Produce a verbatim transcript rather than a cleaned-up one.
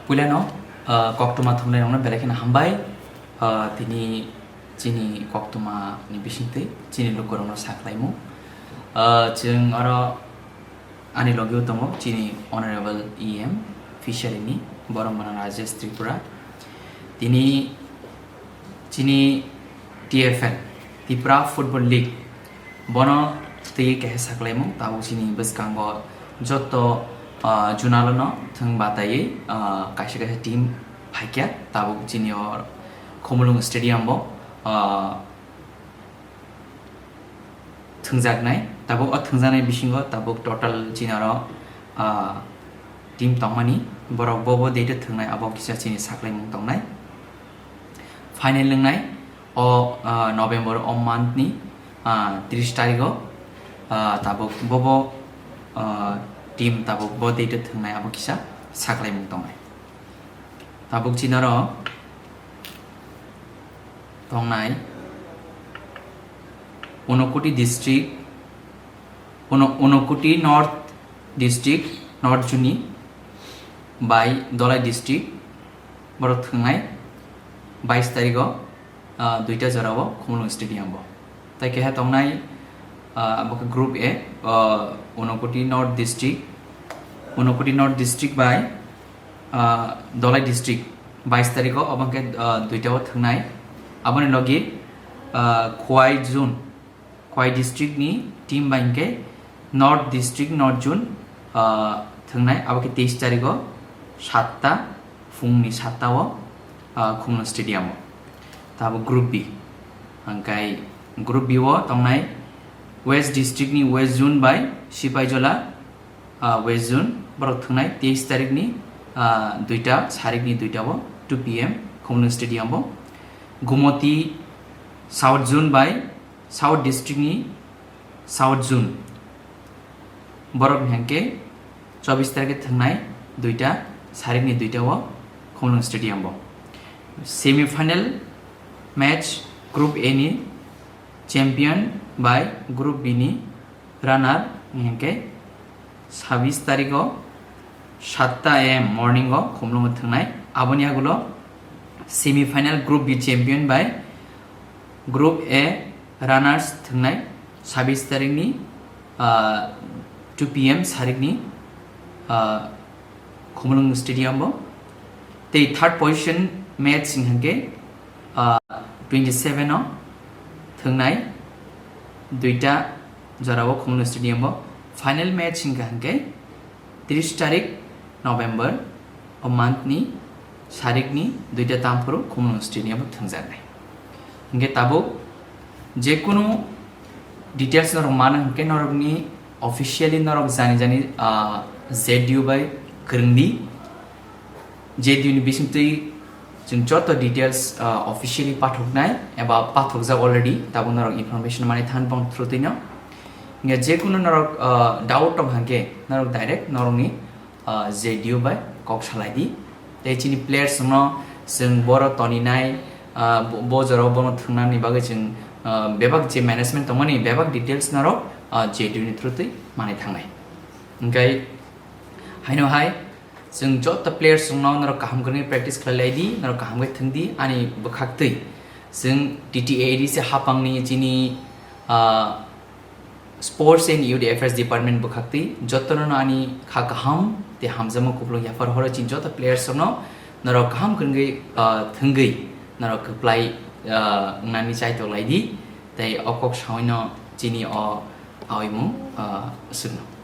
Puilano, ah, koktwma thumnairokno belai kheno hambai. Ah, tini chini koktwmani bisingtwi chini lukurokno sakhlaimung. Ah, chwng oro ani logio tongo chini Honorable E M Fishery ni, borok mano Rajesh Tripura. Tini chini T F L, Tipra Football League, bono twi kaisa saklaimung, tabuk chini bwskango joto, ah, junalono thwng bataiwi, ah, kaisa kaisa team phaikya, tabuk chini o Khumulwng Stadium bo, ah, thwngjaknai. Tabuk o thwngjaknai bisingo tabuk total chini oro, ah, team tongmani, borok bo bo date o thwngnai, abo kisa chini saklaimung tongnai. Final wngnai o, ah, November o month ni, ah, tris tarikh o, ah, tabuk bo bo, ah, team tabuk bo date o thwngnai, abo kisa saklaimung tongnai. Tabuk chini oro tongnai Unakoti district, Uno-, Unakoti North district, North Juni bai Dholai district, borok thwngnai bais tarikh o, ah, duita jora o Khumulwng Stadium bo. Tai keha tongnai, ah, abo khe Group A, ah, Unakoti North district, Unakoti North district bai, ah, Dholai district bais tarikh o, obo hwnkhe, ah, duita o thwngnai. Aboni logi, ah, Khowai Zone, Khowai district ni team bai hwnkhe North district, North Zone, ah, thwngnai, abo khe teis tarikh o satta, phungni satta o, ah, Khumulwng Stadium o. Tabuk Group B. Hwnkhe Group B o tongnai West district ni West Zone bai Sipaijola, ah, West Zone, borok thwngnai teis tarikh ni, ah, duita, sarikni duita o, two P M, Khumulwng Stadium o. Gumoti South Zone bai South district ni South Zone, borok ni hwnkhe chobis tarikh thwngnai duita, sarikni duita o Khumulwng Stadium o. Semi final match Group A ni champion bai Group B ni runner hwnkhe sabis tarikh o satta A M morning o Khumulwng o thwngnai. Aboni agulo semi final Group B champion bai Group A runners thwngnai sabis tarikh ni, ah, two P M sarikni, ah, Khumulwng Stadium o. Tei third position match hwnkhe, ah, twenty seven o thwngnai duita jora o Khumulwng Stadium o. Final match hwnkha hwnkhe tris tarikh November o month ni sarikni duita tamphuru Khumulwng Stadium o thwngjaknai. Hwnkhe tabuk jekunu details norok mano hwnkhe norokni officially norok jani jani, ah, Z D U bai kwrwngdi. Z D U ni bisingtwi chwng joto details, ah, officially pathoknai eba pathokjak already, tabuk norok information mani than bong through twino. Hwnkhe jekunu norok, ah, doubt tong hwnkhe norok direct norokni, ah, Z D U bai kok salai di. Tei chini players no chwng boro toninai, ah, bo, bo jorao bono thwngnani bagwi chwng, ah, bebak je management tongmani bebak details norok, ah, Z D U ni through twi mani thangnai. Hwnkhe haino hai chwng joto players rokno norok kaham kwrwngwi practice khlai lai di, norok kaham khe thwng di ani bwkhak twi. Chwng T T A D C hapangni chini, ah, Sports and Youth Affairs Department bwkhaktwi jotono ani kha kaham tei hamjakma kupulung yaphar horo chini joto players rokno norok kaham kwrwngwi, ah, thwngwi norok kwplai, ah, wngnani chaitok lai di tei o kok saui no chini o aoimung, ah, swkno.